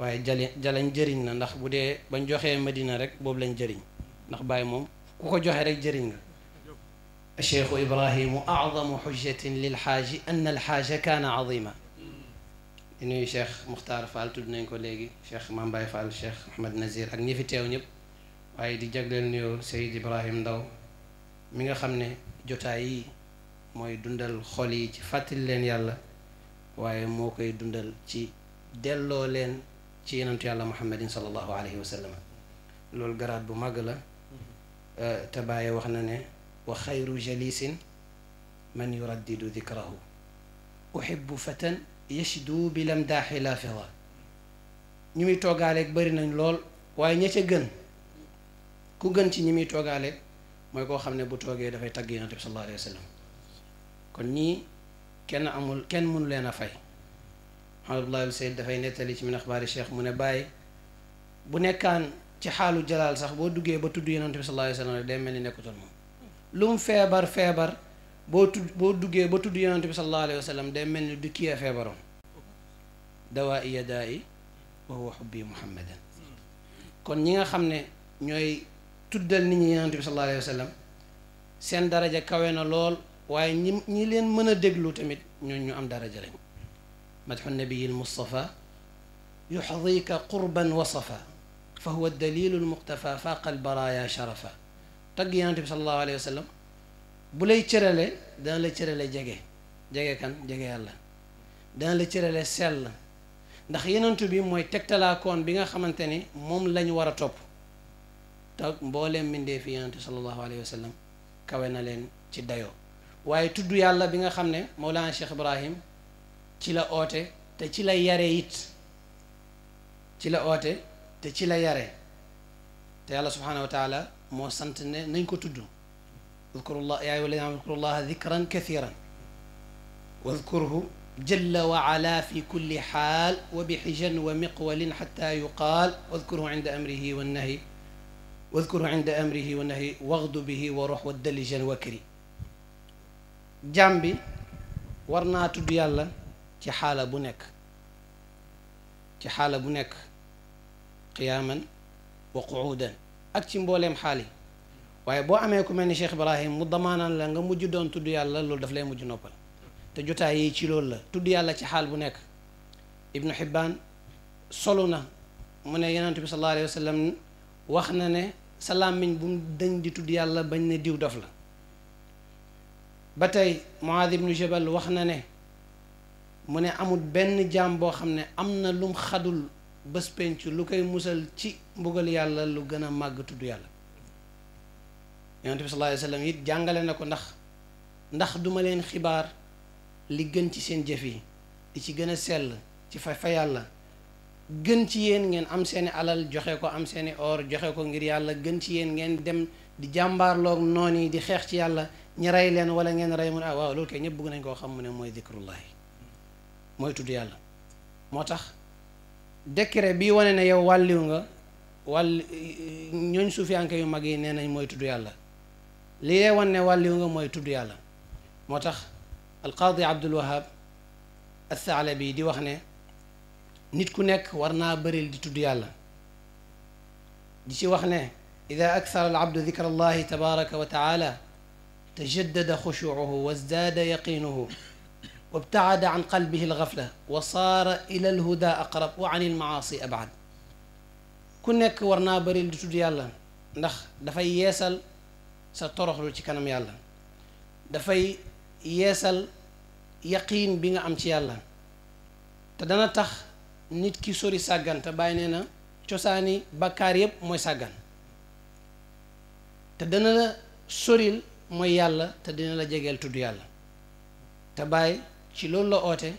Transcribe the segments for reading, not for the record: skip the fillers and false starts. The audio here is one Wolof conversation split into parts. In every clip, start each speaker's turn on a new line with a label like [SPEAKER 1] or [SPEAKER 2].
[SPEAKER 1] waaye jalañ jëriñ na ndax bu dee bañ joxee Madina rek boobu lañ jëriñ ndax Baay moom ku ko joxe rek jëriñ nga الشيخ إبراهيم أعظم حجة للحاج أن الحاج كان عظيما إنه شيخ مختار فال تدنا نقول لي شيخ مامباي فال شيخ محمد نزير أغني في تيونيب waaye di jagleel nuyoo Seyd Ibrahim Ndaw mi nga xam ne jotaay yi mooy dundal xol yi ci fàttali leen yàlla waaye moo koy dundal ci delloo leen ci yenentu yàlla muhammadin sallallahu alayhi wa sallam loolu garaat bu màgg la te bàyyi wax na ne wa xayru jalisin man yuraddidu dikrahu uhibbu fatan yashdu bi lamdaaxi laafida ñu muy toogaaleeg bëri nañ lool waaye ña ca gën ku gën ci ñi muy toogaaleeg mooy koo xam ne bu toogee dafay tagg yonent bi sallallahu alayhi wa sallam kon ñii kenn mënu leen a fay Abdullah Sayd dafay nettali ci min axbaari cheikh mu ne bàyyi bu nekkaan ci xaalu jalaal sax boo duggee ba tudd yonent bi sallallahu alayhi wa sallam day mel ni nekkutoon moom lu mu feebar boo duggee ba tudd yonent bi sallallahu alayhi wa sallam day mel ni du kii a feebaroon dawaa iya daa i wa huwa xubbi muhammadan kon ñi nga xam ne ñooy tuddal nit ñi yonent bi sallallahu alayhi wa sallam seen daraja kawe na lool waaye ñi leen mën a déglu tamit ñooñ ñu am daraja lañ madxu nabiyi lmustafa yuxdika qurban wasafa fa huwa dalilu lmuqtafa faaqa albaraya sharafa tagg yonent bi sallallahu alayhi wa sallam bu lay cërale dana la cërale jege kan jege yàlla dana la cërale sell ndax yonent bi mooy tegtalaakoon bi nga xamante ni moom lañ war a topp te mbooleem mbindee fi yonent sallallahu alayhi wa sallam kawe na leen ci dayoo waaye tudd yàlla bi nga xam ne Mawlana Cheikh Ibrahim ci la oote te ci la yare it ci la oote te ci la yare te yàlla subhanahu wa taala moo sant ne nañ ko tudd udkurullah yaa ayyuha alladhina amanu udkurullaha dhikran kathiran wadhkurhu jalla wa ala fi kulli xaal wa bi xijan wa miqwalin xata yuqaal wadhkurhu inda amrihi wannahi wadhkurhu inda amrihi wannahi waghdu bihi wa ruux wa dalijan wakri jaam bi war naa tudd yàlla ci xaala bu nekk qiyaaman wa quudan ak ci mbooleem xaali waaye boo amee ku mel ni Cheikh Ibrahim mu damaanaan la nga mujj doon tudd yàlla loolu daf lay mujj noppal te jotaay yi ci loolu la tudd yàlla ci xaal bu nekk Ibnu Hibbaan solu na mu ne yonent bi sallallahu alayhi wa sallam wax na ne sa làmmiñ bu mu dañ di tudd yàlla bañ ne diw dof la ba tey Muaad ibnu Jabal wax na ne mu ne amul benn jaam boo xam ne am na lum xadul bés penc lu koy musal ci mbugal yàlla lu gën a màgg tudd yàlla yonent bi sallallahu alayhi wa sallam it jàngale na ko ndax duma leen xibaar li gën ci seen jëf yi di ci gën a sell ci fa yàlla gën ci yéen ngeen am seeni alal joxe ko am seeni or joxe ko ngir yàlla gën ci yéen ngeen dem di jàmbaarloog noon yi di xeex ci yàlla ñi rey leen wala ngeen rey mu ne waaw loolu kay ñëpp bëgg nañ koo xam mu ne mooy zikrullahi mooy tudd yàlla moo tax décret bii wane ne yow wàlliw nga ñooñ suufiyanke yu mag yi nee nañ mooy tudd yàlla li lee wane ne wàlliw nga mooy tudd yàlla moo tax alqaadi Abdul Wahab Athalabi di wax ne nit ku nekk war naa bëril di tudd yàlla di ci wax ne ida akthara al abdu dikra allahi tabaraka wa taala tajaddada xushuuhu wa zdaada yaqinuhu wa btaada an qalbihi algafla wa saara ila alhuda aqrab wa an almaasi abad ku nekk war naa bëril di tudd yàlla ndax dafay yeesal sa toroxlu ci kanam yàlla dafay yeesal yaqiin bi nga am ci yàlla te dana tax nit ki sori sàggan te bàyyi nee na cosaani bakkaar yépp mooy sàggan te dana la soril mooy yàlla te dina la jegeel tudd yàlla te bàyyi ci loolu la oote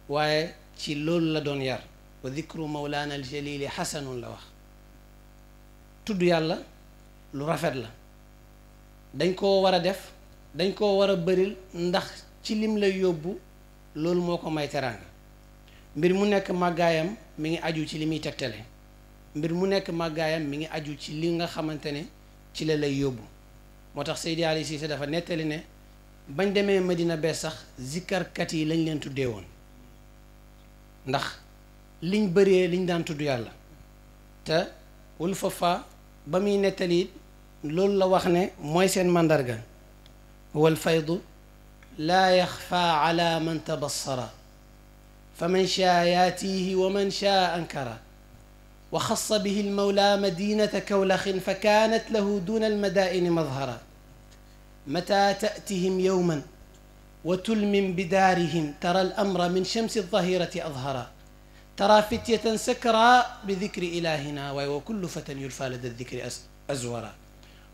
[SPEAKER 1] waaye ci loolu la doon yar wa dikru mawlaana aljalili xasanun la wax tudd yàlla lu rafet la dañ koo war a def dañ koo war a bëril ndax ci lim lay yóbbu loolu moo ko may teraanga mbir mu nekk màggaayam mi ngi aju ci li muy tegtale mbir mu nekk màggaayam mi ngi aju ci li nga xamante ne ci la lay yóbbu moo tax Seydi Ali Cissé dafa nettali ne bañ demee Medina bees sax zikkarkat yi lañ leen tuddee woon ndax liñ bëree liñ daan tudd yàlla te wul fafa ba muy nettali loolu la wax ne mooy seen màndarga wal faydu laa yaxfa ala man tabassara fa man shaa yaatihi wa man shaa ankara wa xassa bihi almawla madinata kawlaxin fa kaanat lahu duna almadaini madhara mata tatihim yowman wa tulmin bidaarihim tara alamra min shamsi aldahirati adhara tara fityatan sakra bidikri ilahina waaye wa kullu fatan yulfa lada dikri azwara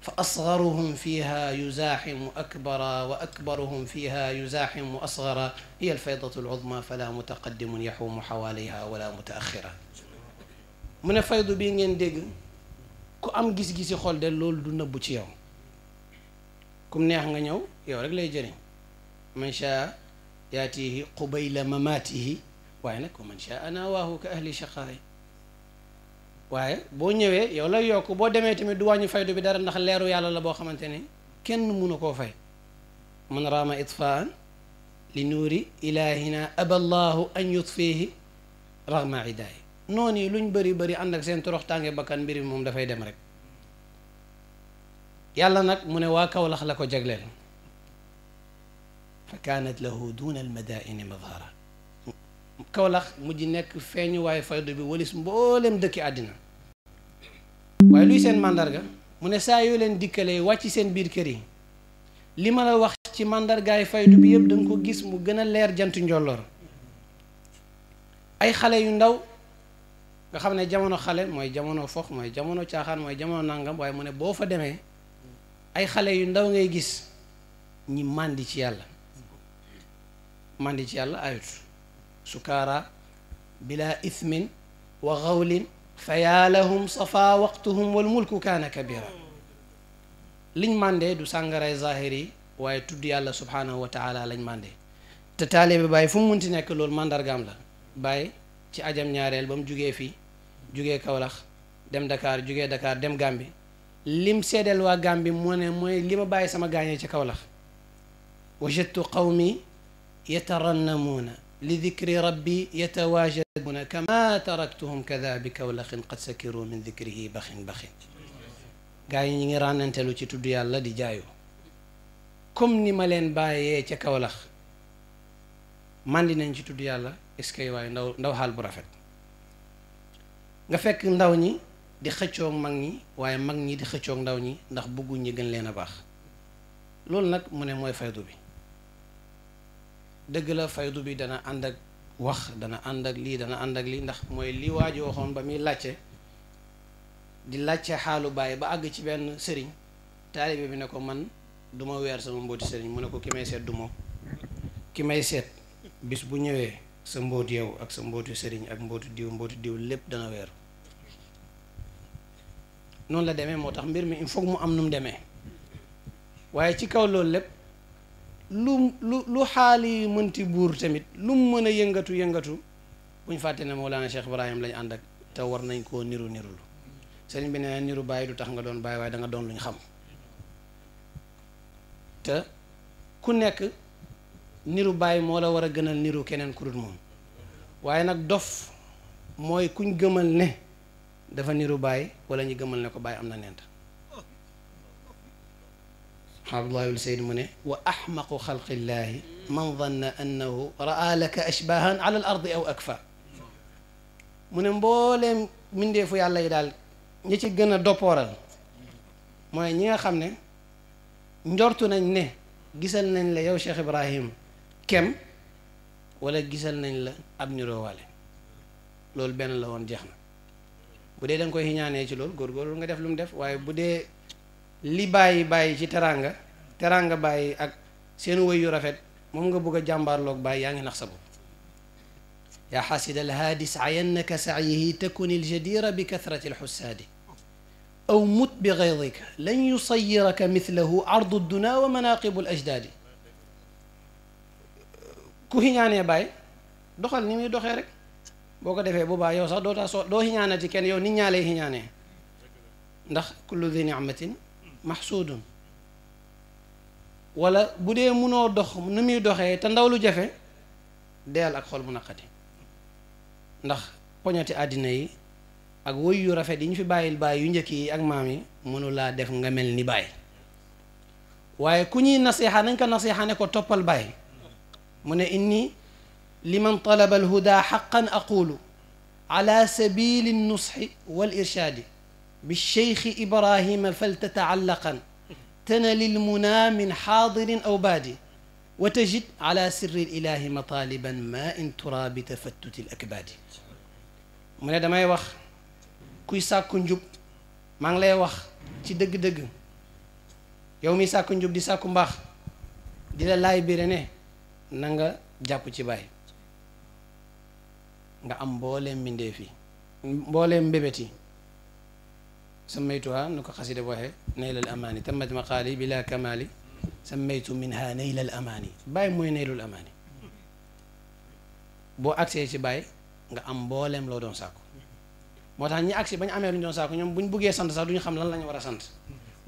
[SPEAKER 1] fa asgaruhum fiha yuzaximu akbara wa akbaruhum fiha yuzaximu asgara hiya alfaydatu aluzma fala mutaqaddimun yaxumu xawaalayha wala mutaaxira mu ne faydu bii ngeen dégg ku am gis-gisi xol de loolu du nëbbu ci yow kum neex nga ñëw yow rek lay jëriñ man shaa yaatihi qubayla mamaatihi waaye nag wa man shaa nawaahu ka ahli shaqaay waaye boo ñëwee yow lay yokk boo demee tamit du wàññi faydu bi dara ndax leeru yàlla la boo xamante ne kenn mënu koo fay man raama itfaan li nuuri ilahina aballahu an yutfihi raghma idaay noonu yi luñ bëri bëri ànd ak seen torox tànge bakkan mbir mi moom dafay dem rek yàlla nag mu ne waa Kawlax la ko jagleel fa kaanat lahu duna almadaini madhara Kawlax mujj nekk feeñu waaye faydu bi walis mboolem dëkki àddina waaye luy seen màndarga mu ne saa yoo leen dikkalee wàcc seen biir kër yi li ma la wax ci màndargaay faydu bi yëpp da nga ko gis mu gën a leer jant njolloor ay xale yu ndaw nga xam ne jamono xale mooy jamono fox mooy jamono caaxaan mooy jamono nangam waaye mu ne boo fa demee ay xale yu ndaw ngay gis ñi màndi ci yàlla màndi ci yàlla ayut sukaara bila ithmin wa xawlin fa yaa lahum safa waqtuhum wal mulku kaana kabira liñ màndee du sàngaray zahir yi waaye tudd yàlla subhanahu wa taala lañ màndee te taalibe Baay fu mu munti nekk loolu màndargaam la Baay ci ajam ñaareel ba mu jugee fii jugee Kawlax dem Dakar jugee Dakar dem Gàmbi lim seedeel waa Gàmbi mu ne mooy li ma bàyyi sama gaañee ci Kawlax wajadtu qawmi yatarannamuuna li dikri rabbi yatawaajaduuna kama taraktuhum kada bi Kawlaxin qad sakiru min dikrihi baxin baxin gaa yi ñi ngi rànnantelu ci tudd yàlla di jaayu comme ni ma leen bàyyee ca Kawlax màndi nañ ci tudd yàlla est-ce que waaye ndaw xaal bu rafet nga fekk ndaw ñi di xëccoog mag ñi waaye mag ñi di xëccoog ndaw ñi ndax bëgguñ ñi gën leen a baax loolu nag mu ne mooy faydu bi dëgg la faydu bi dana ànd ak wax dana ànd ak lii dana ànd ak lii ndax mooy li waa ji waxoon ba muy làcce di làcce xaalu Baay ba àgg ci benn sëriñ taalibe bi ne ko man du ma weer sama mbooti sëriñ mu ne ko ki may seet du moom ki may seet bis bu ñëwee sa mboot yow ak sa mbootu sëriñ ak mbootu diw lépp dana weeru noonu la demee moo tax mbir mi il faut mu am nu mu demee waaye ci kaw loolu lépp lu xaali mënti buur tamit lu mu mën a yëngatu bu ñu fàtte ne Mawlana Cheikh Ibrahim lañ ànd ak te war nañ koo nirulu sëriñ bi ne niru Baay du tax nga doon Baay waaye da nga doon luñ xam te ku nekk niru Baay moo la war a gënal niru keneen ku dul moom waaye nag dof mooy kuñ gëmal ne dafa niru Baay wala ñu gëmal ne ko Baay am na nent Abdullahi Sayd mu ne wa axmaqu xalqillaahi man danna annahu raa laka ashbahan ala al ardi aw akfa mu ne mbooleem mbindeefu yàlla yi daal ñi ci gën a doppooral mooy ñi nga xam ne njortu nañ ne gisal nañ la yow Cheikh Ibrahim kem wala gisal nañ la ab niroowaale loolu benn la woon jeex na bu dee da nga koy xiñaanee ci loolu góorgóorlu nga def lu mu def waaye bu dee li bàyyi ci teraanga bàyyi ak seen wëy yu rafet moom nga bëgg a jàmbaarloog bàyyi yaa ngi nax sa bopp yaa xaasida alhaadis ayannaka sacyihi takun iljadira bi kathrati alxussaadi aw mut bi gaydika lan yusayiraka mithlahu ardu dduna wa manaqibu alajdaadi ku xiñaanee bàyyi doxal ni muy doxee rek boo ko defee boobaa yow sax doo xiñaanati kenn yow nit ñaa lay xiñaanee ndax kullu di nicmatin maxsuudun wala bu dee munoo dox nu muy doxee te ndaw lu jafe deel ak xol bu naqati ndax poñati àddina yi ak woy yu rafet yi ñu fi bàyyil baay yu njëkk yi ak maam yi mënu laa def nga mel ni baay waaye ku ñuy nasiixa nañ ko nasiixa ne ko toppal baay mu ne inni liman talaba alhuda xaqan aqulu ala sabili nusxi wal irshaadi bi cheikhi ibrahima faltataallaqan tanali lmuna min xaadirin aw baadi wa tajid ala sirri lilahi mataliban ma in tura bi tafattuti lakbaadi mu ne damay wax kuy sàkku njub maa ngi lay wax ci dëgg-dëgg yow mi sàkku njub di sàkku mbaax di la laay bire ne na nga jàpp ci baay nga am mbooleem mbindeef yi mbooleem mbébét yi sammaytuha nu ko xasida bu waxee naylal amaani tammat maqaali bila kamaali sammaytu minha naylal amaani baay mooy naylul amaani boo agsee ci baay nga am mbooleem loo doon sàkku moo tax ñi agsi bañ amee lu ñu doon sàkku ñoom buñ buggee sant sax duñu xam lan lañu war a sant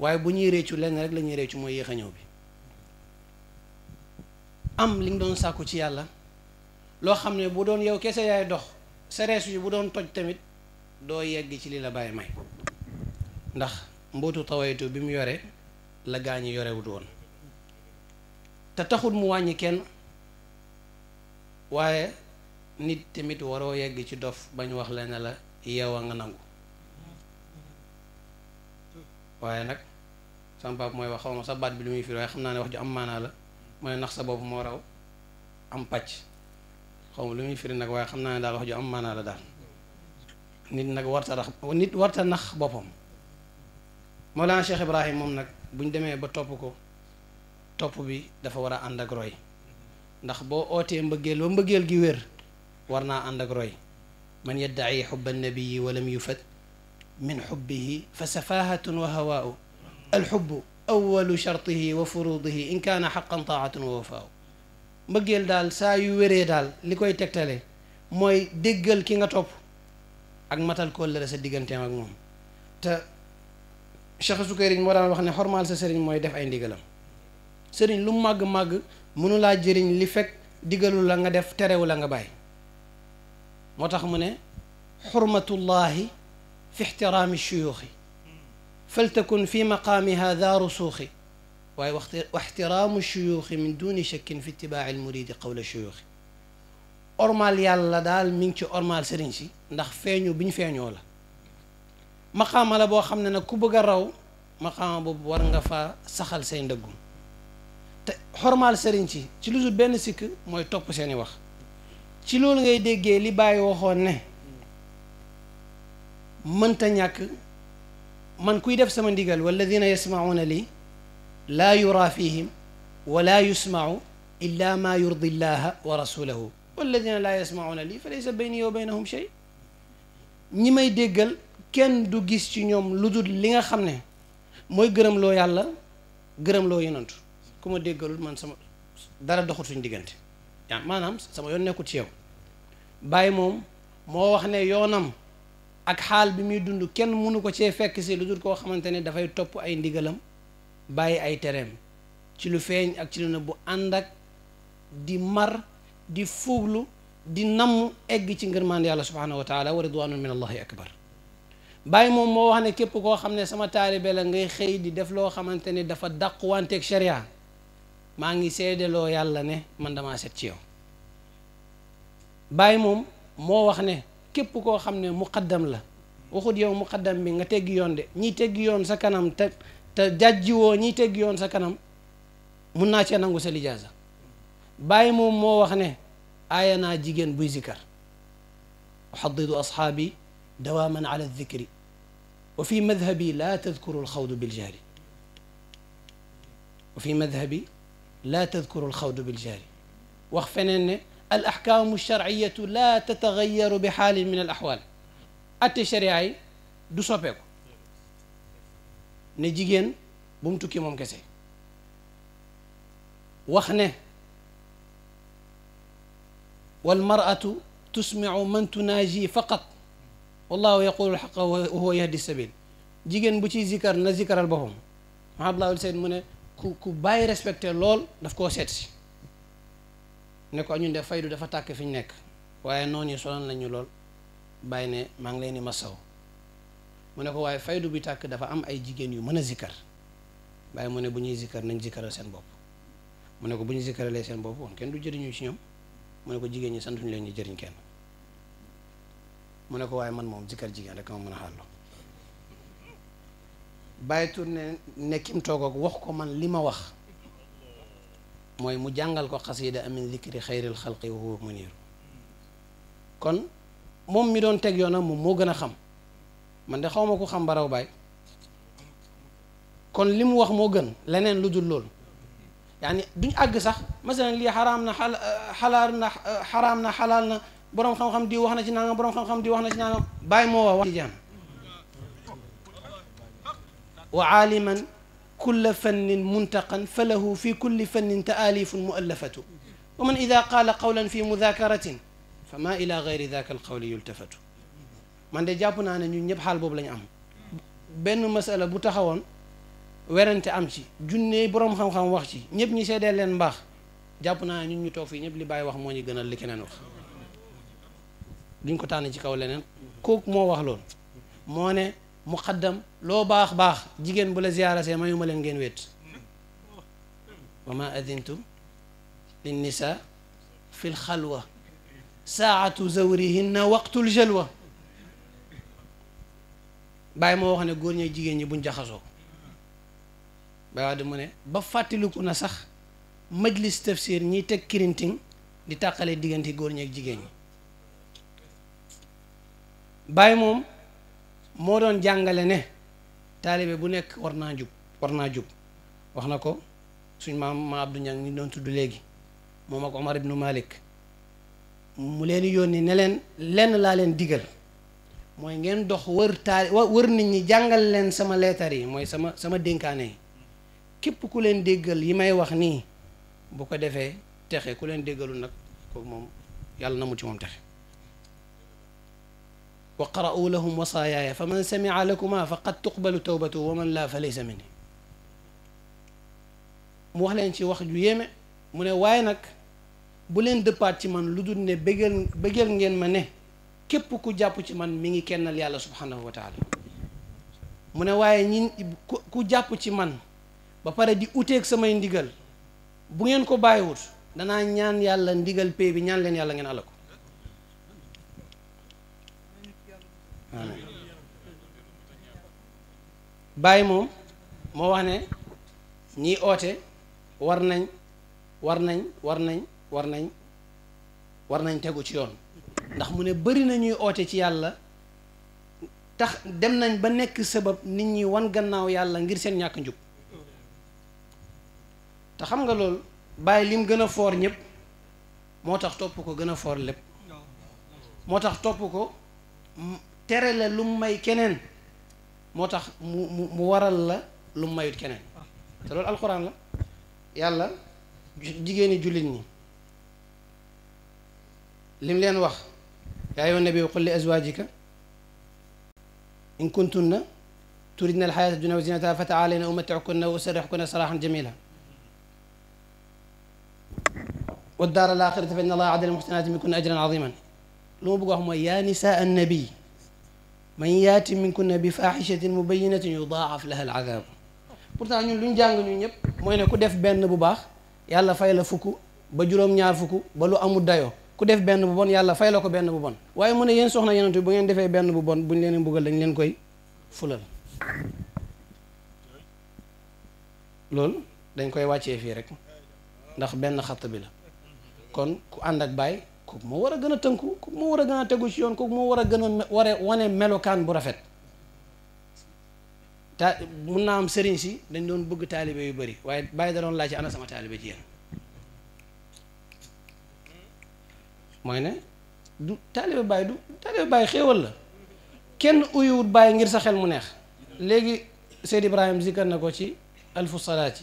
[SPEAKER 1] waaye bu ñuy réccu lenn rek la ñuy réccu mooy yéex a ñëw bi am li nga doon sàkku ci yàlla loo xam ne bu doon yow kese yaay dox sa rees yi bu doon toj tamit doo yegg ci li la bàyyi may ndax mbootu tawaytu bi mu yore la gaañi yorewut woon te taxul mu wàññi kenn waaye nit tamit waroo yegg ci dof bañ wax la ne la yow a nga nangu waaye nag sama papa mooy wax xaw ma sa baat bi lu muy firi waaye xam naa ne wax ju am maanaa la mooy nax sa bopp moo raw am pàcc xaw ma lu muy firi nag waaye xam naa ne daal wax ju am maanaa la daal nit nag warta nax boppam Mawlana Cheikh Ibrahim moom nag buñ demee ba topp ko topp bi dafa war a ànd ak roy ndax boo ootee mbëggeel ba mbëggeel gi wér war naa ànd ak roy man yaddaci xubba nabiyi walam yufat min xubbihi fa safahatun wa hawaau alxubbu awalu chartihi wa furudihi in kaana xaqan taatun wa wafaau mbëggeel daal saa yu wéree daal li koy tegtale mooy déggal ki nga topp ak matal kóllëre sa digganteem ak moom te Cheikh Sukayri moo daan wax ne xormaal sa sëriñ mooy def ay ndigalam sëriñ lu màgg-màgg mënulaa jëriñ li fekk digalu la nga def terewu la nga bàyyi moo tax mu ne xurmatullahi fi ixtiraami shuyuuxi faltakun fi maqaamiha daa rusuuxi waaye wa ixtiraamu shuyuuxi min duni shakkin fi itibaaci lmuridi qawla shuyuuxi ormaal yàlla daal mi ngi ci ormaal sëriñ si ndax feeñu bi ñu feeñoo la maqaama la boo xam ne nag ku bëgg a raw maqaama boobu war nga fa saxal say ndëggu te xormaal sëriñ si ci lu dul benn sikk mooy topp seeni wax ci loolu ngay déggee li Baay waxoon ne mënta ñàkk man kuy def sama ndigal walladina yasmacuuna li laa yura fihim wala yusmacu illa ma yurdi llaha wa rasulahu walladina laa yasmacuuna li fa laysa bayni wa baynahum shay ñi may déggal kenn du gis ci ñoom lu dul li nga xam ne mooy gërëm loo yàlla gërëm loo yonantu ku ma déggalul man sama dara doxul suñu diggante yaa maanaam sama yoon nekkul ci yow Baay moom moo wax ne yoonam ak xaal bi muy dund kenn mënu ko cee fekk si lu dul koo xamante ne dafay topp ay ndigalam bàyyi ay tereem ci lu feeñ ak ci lu nëbbu ànd ak di mar di fuuglu di namm egg ci ngërmaan yàlla subhanahu wa taala wa ridwanun min allahi akbar Baay moom moo wax ne képp koo xam ne sama taalibe la ngay xëy di def loo xamante ne dafa dàquwanteeg sharia maa ngi seedeloo yàlla ne man damaa set ci yow Baay moom moo wax ne képp koo xam ne muqaddam la waxut yow muqaddam bi nga teggi yoon de ñiy teggi yoon sa kanam te jàjjiwoo ñiy teggi yoon sa kanam mun naa cee nangu sa lijaasa Baay moom moo wax ne aaya naa jigéen buy zikar uxaddidu ashaabi dawaaman ala dikri wa fi madhabi laa tadkuru alxawdu biljaari wa fi madhabi laa tadkuru alxawdu biljaari wax feneen ne al axkaamu alsharciyatu laa tatagayaru bi xaalin min al axwaal atte sharia yi du soppeeku ne jigéen bu mu tukki moom kese wax ne walmaratu tusmicu man tunaaji faqat wallahu yaqulu alxaqa wa huwa yahdi sabil jigéen bu ciy zikar na zikaral boppam Abdullah Sayd mu ne ku bàyyi respecté lool daf koo seet si ne ko ñun de faydu dafa tàkk fi ñu nekk waaye noonu yi sonal nañu lool bàyyi ne maa ngi leen di masaw mu ne ko waaye faydu bi tàkk dafa am ay jigéen yu mën a zikkar bàyyi mu ne bu ñuy zikkar nañ zikkaral seen bopp mu ne ko bu ñu zikkaralee seen bopp woon kenn du jëriñu ci ñoom mu ne ko jigéen ñi santuñu leen ñu jëriñ kenn mu ne ko waaye man moom zikkar jigéen rek ma mën a xàllu bàyyi tourné nekkim toog ak wax ko man li ma wax mooy mu jàngal ko xasida amin zikri xayril xalqi wa huwa muniiru kon moom mi doon teg yoonam moom moo gën a xam man de xaw ma ko xam baraw baay kon li mu wax moo gën leneen lu dul loolu yaani duñ àgg sax masalan lii xaraam na xalaal na xaraam na xalaal na boroom xam-xam di wax na ci nangam boroom xam-xam di wax na ci nangam bàyyi moo wax ci jaan wa aaliman kulla fannin muntaqan falahu fi kulli fannin taalifun muallafatu wa man ida qaala qawlan fi mudakaratin fa ma ila gayri daka alqawli yultafatu man de jàpp naa ne ñun ñëpp xaal boobu la ñu am benn masala bu taxawoon werante am ci junne boroom xam-xam wax ci ñëpp ñi seedeel leen mbaax jàpp naa ne ñun ñu toog fii ñëpp li bàyyi wax moo ñu gënal li keneen wax duñ ko tànn ci kaw leneen kooku moo wax loolu moo ne muqaddam loo baax baax jigéen bu la ziyaara see mayuma leen ngeen wéet wa ma adintu linnisa fi lxalwa saatu zawrihinna waqtul jalwa bàyyi moo wax ne góor ñi jigéen ñi buñ jaxasoo bàyyi wax de mu ne ba fàttaliku na sax majlis tafsir ñiy teg kirinting di tàqale diggante góor ñi ak jigéen ñi bàyyi moom moo doon jàngale ne taalibe bu nekk war naa jub wax na ko suñ ma Abdou Niang ni doon tudd léegi moom ak Omar ibnu Malik mu leen yónni ne leen lenn laa leen digal mooy ngeen dox wër nit ñi jàngal leen sama leetar yi mooy sama dénkaane yi képp ku leen déggal yi may wax nii bu ko defee texe ku leen déggalul nag kooku moom yàlla na mu ci moom texe wa qara'u lahum wasaayaaya fa man samia lakuma faqad tuqbalu tawbatu wa man laa fa laysa minni mu wax leen ci wax ju yéeme mu ne waaye nag bu leen dëppaat ci man lu dul ne bëggal ngeen ma ne képp ku jàpp ci man mi ngi kennal yàlla subhanahu wa taala mu ne waaye ku jàpp ci man ba pare di uteeg samay ndigal bu ngeen ko bàyyiwut danaa ñaan yàlla ndigal pay bi ñaan leen yàlla ngeen ala ko bàyyi moom moo wax ne ñiy oote war nañ tegu ci yoon ndax mu ne bari na ñuy oote ci yàlla tax dem nañ ba nekk sabab nit ñi wan gannaaw yàlla ngir seen ñàkk njub te xam nga loolu bàyyi lim gën a foor ñëpp moo tax topp ko gën a foor lépp moo tax topp ko tere la lu may keneen moo tax mu waral la lu mayut keneen te loolu alxuraan la yàlla jigéeni jullit ñi lim leen wax yaa ayyuhan nabiyyu qul li azwaajika in kuntunna turidna alxayaata dunya wa zinataha fa ta'aalayna umatti'kunna wa usarrihkunna sarahan jamila wa daara al-aaxirata fa inna allaha a'adda lil muhsinaati minkunna ajran aziman lu ma bëgg wax mooy yaa nisaa annabi man yaati minkunna bi faaxishatin mubayyinatin yudaa'af laha al-'adaab pourtant ñun lu ñu jàng ñu ñëpp mooy ne ku def benn bu baax yàlla fay la fukk ba juróom-ñaar fukk ba lu amul dayoo ku def benn bu bon yàlla fay la ko benn bu bon waaye mu ne yéen soxna yonent bi bu ngeen defee benn bu bon buñ leen mbugal dañ leen koy fulal loolu dañ koy wàccee fii rek ndax benn xatt bi la kon ku ànd ak baay kooku moo war a gën a tënku kooku moo war a gën a tegu ci yoon kooku moo war a gën a wane melokaan bu rafet mun naa am sëriñ si dañ doon bëgg taalibe yu bëri waaye bàyyi da doon laaj ci ana sama taalibe ci yéen mooy ne du taalibe bàyyi xéewal la kenn uyuwut bàyyi ngir sa xel mu neex léegi Seyd Ibrahim zikkar na ko ci alfu salaati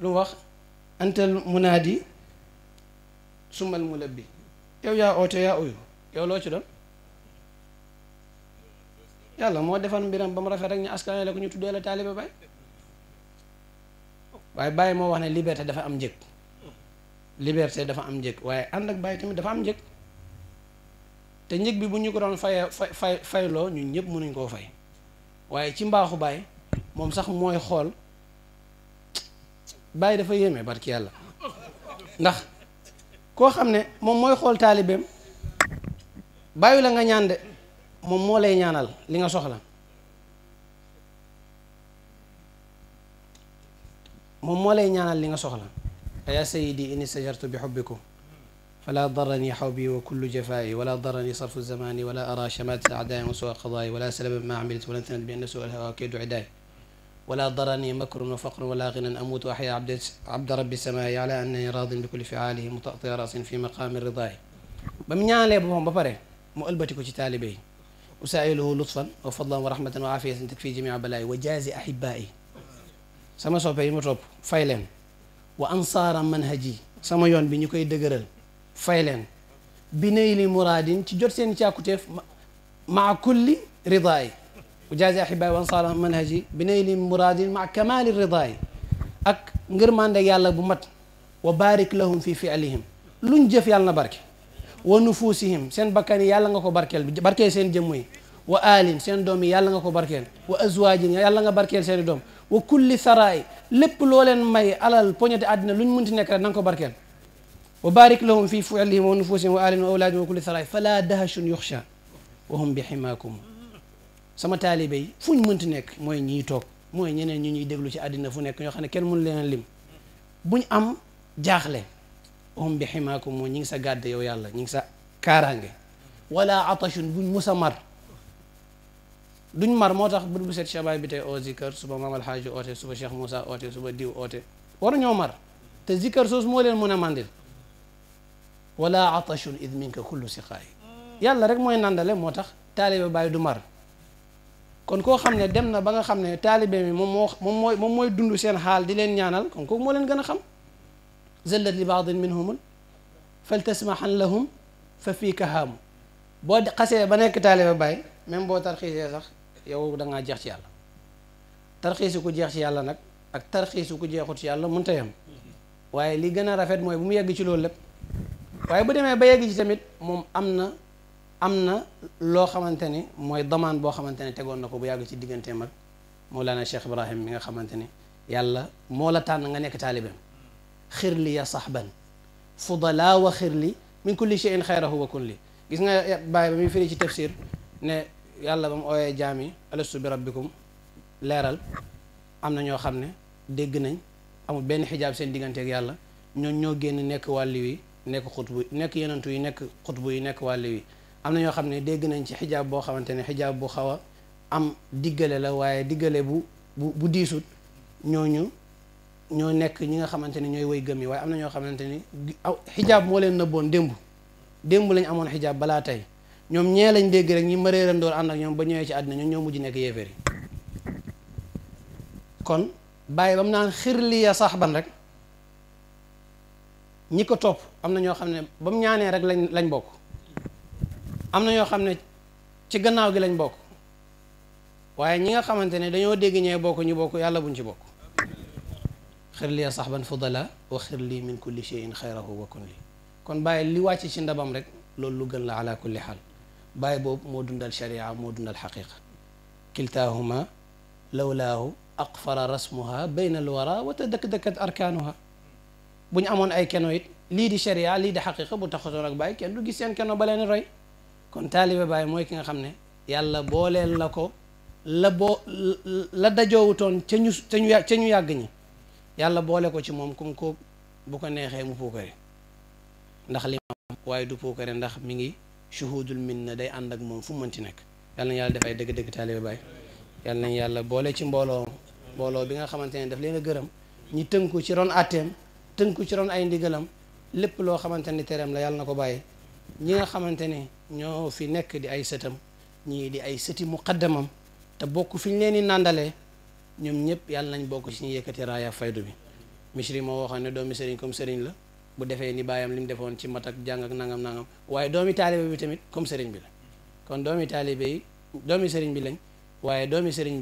[SPEAKER 1] lu mu wax antal munaadi sumal mulabbi yow yaa oote yaa uyu yow loo ci doon yàlla moo defar mbiram ba mu rafet rek ñu askan la ko ñu tuddee la taalibe Baay waaye Baay moo wax ne liberté dafa am njëg liberté dafa am njëg waaye ànd ak Baay tamit dafa am njëg te njëg bi bu ñu ko doon fayloo ñun ñëpp mënuñ koo fay waaye ci mbaaxu baay moom sax mooy xool baay dafa yéeme barki yàlla ndax koo xam ne moom mooy xool taalibeem bàyyi la nga ñaan de moom moo lay ñaanal li nga soxla moom moo lay ñaanal li nga soxla ya sayidi inni stajartu bi xubbikum fala darani xawbi wa kullu jafaayi wala darani sarfu zamani wala ara shamat aadaai wa sua qadaai wala salaba ma amilat wala tanat bi anna sua alhawa kaydu idaay wala darani makrun wa faqrun wala ginan amut wa axya abda rabbi samaayi ala annani radin bi kulli fiaalihi mutatiya rasin fi maqaami ridaay ba mu ñaanalee boppam ba pare mu ëlbati ko ci taalibe yi usaa'iluhu lutfan wa fadlan wa rahmatan wa aafiyatan takfi jamia balaayi wa jaazi ahibaayi sama soppe yi ma topp fay leen wa ansaara manhaji sama yoon bi ñu koy dëgëral fay leen bi nayli muraadin ci jot seen càkkuteef maa kulli ridaay wa jaazi ahibaayi wa ansaara manhaji bi nayli muraadin maa kamaali ridaay ak ngërmande yàlla bu mat wa barik lahum fi fi'lihim luñ jëf yàlla na barke wa nufuusihim seen bakkan yi yàlla nga ko barkeel seen jëmm yi wa aalin seen doom yi yàlla nga ko barkeel wa azwaajin yàlla nga barkeel seeni doom wa kulli saraay lépp loo leen may alal poñete àddina lu ñu mënti nekk rek na nga ko barkeel wa barik lahum fi fi'lihim wa nufusihim wa alin wa awlaadin wa kulli saraay fala dahashun yuxsha wa hum bi ximaakum sama taalibe yi fu ñu mënti nekk mooy ñiy toog mooy ñeneen ñu ñuy déglu ci àddina fu nekk ñoo xam ne kenn mënu leen a lim buñ am jaaxle wa hum bi ximaakum mooy ñi ngi sa gàdde yow yàlla ñi ngi sa kaaraange wala atashun buñ musa mar duñ mar moo tax bu set shabaay bi tey oo zikar suba maam alxaaji oote suba Cheikh Moussa oote suba diw oote waru ñoo mar te zikar soos moo leen mën a mandil wala atashun id minka kullu siqaay yàlla rek mooy nandale moo tax taalibe Baay du mar kon koo xam ne dem na ba nga xam ne taalibe mi moom mooy dund seen xaal di leen ñaanal kon kooku moo leen gën a xam zallat li baadin minhum faltasmahan lahum fa fiika haamu boo xasee ba nekk taalibe Baay même boo tarxiisee sax yow da ngaa jeex ci yàlla tarxiisu ku jeex ci yàlla nag ak tarxiisu ku jeexut ci yàlla mënta yem waaye li gën a rafet mooy bu mu yegg ci loolu lépp waaye bu demee ba yegg ci tamit moom am na loo xamante ni mooy damaan boo xamante ne tegoon na ko bu yàgg ci digganteem ak Mawlana Cheikh Ibrahim mi nga xamante ni yàlla moo la tànn nga nekk taalibeem xir li ya saxban fudala wa xir li min kulli shay'in xayrahu wa kun li gis nga bàyyi ba muy firi ci tafsir ne yàlla ba mu ooyee jaam yi alastu bi rabbikum leeral am na ñoo xam ne dégg nañ amul benn xijaab seen digganteeg yàlla ñoo génn nekk wàlli wi nekk xutbu nekk yenantu yi nekk xutbu yi nekk wàlli wi am na ñoo xam ne dégg nañ ci xijaab boo xamante ne xijaab bu xaw a am diggale la waaye diggale bu diisut ñoo nekk ñi nga xamante ne ñooy way gëm yi waaye am na ñoo xamante ni xijaab moo leen nëbboon démb lañ amoon xijaab balaa tey ñoom ñee lañ dégg rek ñi mëreeram doon ànd ak ñoom ba ñëwee ci àddina ñoom ñoo mujj nekk yéeféer yi kon bàyyi ba mu naan xirliya saxban rek ñi ko topp am na ñoo xam ne ba mu ñaanee rek lañ bokk am na ñoo xam ne ci gannaaw gi lañ bokk waaye ñi nga xamante ne dañoo dégg ñee bokk ñu bokk yàlla buñ ci bokk xirliya saxban fudala wa xirli min kulli shay'in xayrahu wa kun li kon bàyyi li wàcc ci ndabam rek loolu lu gën la ala kulli xaal bàyyi boobu moo dundal sharia moo dundal xaqiqa kiltaahuma lawlaahu aqfara rasmuha bayna alwara wa tadakdakat arkaanuha bu ñu amoon ay keno it lii di sharia lii di xaqiqa bu taxatoon ak bàyyi kenn du gis seen keno ba leen roy kon taalibe bàyyi mooy ki nga xam ne yàlla booleel la ko la dajoowutoon ca ñu yàgg ñi yàlla boole ko ci moom comme ko bu ko neexee mu puukare ndax li waaye du puukare ndax mi ngi shuhudul minna day ànd ak moom fu mu mënti nekk yàlla na yàlla def ay dëgg-dëgg taalibe baay yàlla nañ yàlla boole ci mbooloo bi nga xamante ne daf leen a gërëm ñi tënku ci ron atteem tënku ci ron ay ndigalam lépp loo xamante ni tereem la yàlla na ko bàyyi ñi nga xamante ni ñoo fi nekk di ay sëtam ñii di ay sëti muqaddamam te bokk fi ñu leen di nàndalee ñoom ñëpp yàlla nañ bokk ci ñu yëkkati raaya faydu bi Misri moo waxoon ne doomi sëriñ comme sëriñ la bu defee ni bàyyam li mu defoon ci mat ak jàng ak nangam waaye doomi taalibe bi tamit comme sëriñ bi la kon doomi taalibe yi doomi sëriñ bi lañ waaye doomi sëriñ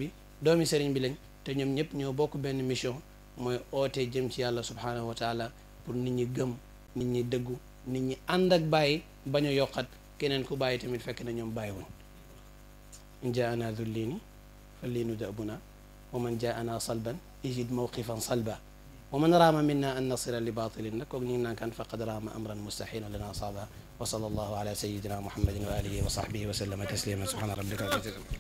[SPEAKER 1] bi lañ te ñoom ñëpp ñoo bokk benn mission mooy oote jëm ci yàlla subhanahu wa taala pour nit ñi gëm nit ñi dëggu nit ñi ànd ak bàyyi bañ a yokkat keneen ku bàyyi tamit fekk na ñoom bàyyiwuñ in jaana dullini fa liinu dabuna wa man jaana salban ijid mawqifan salba wa man raama minna an nasira li batilin nag kooku ñu ngi naan kan faqad raama amran mustahila lana saaba wa sallallahu ala sayidina muhammadin wa alihi wa sahbihi wa sallama taslima subhana rabbika rabbil izzati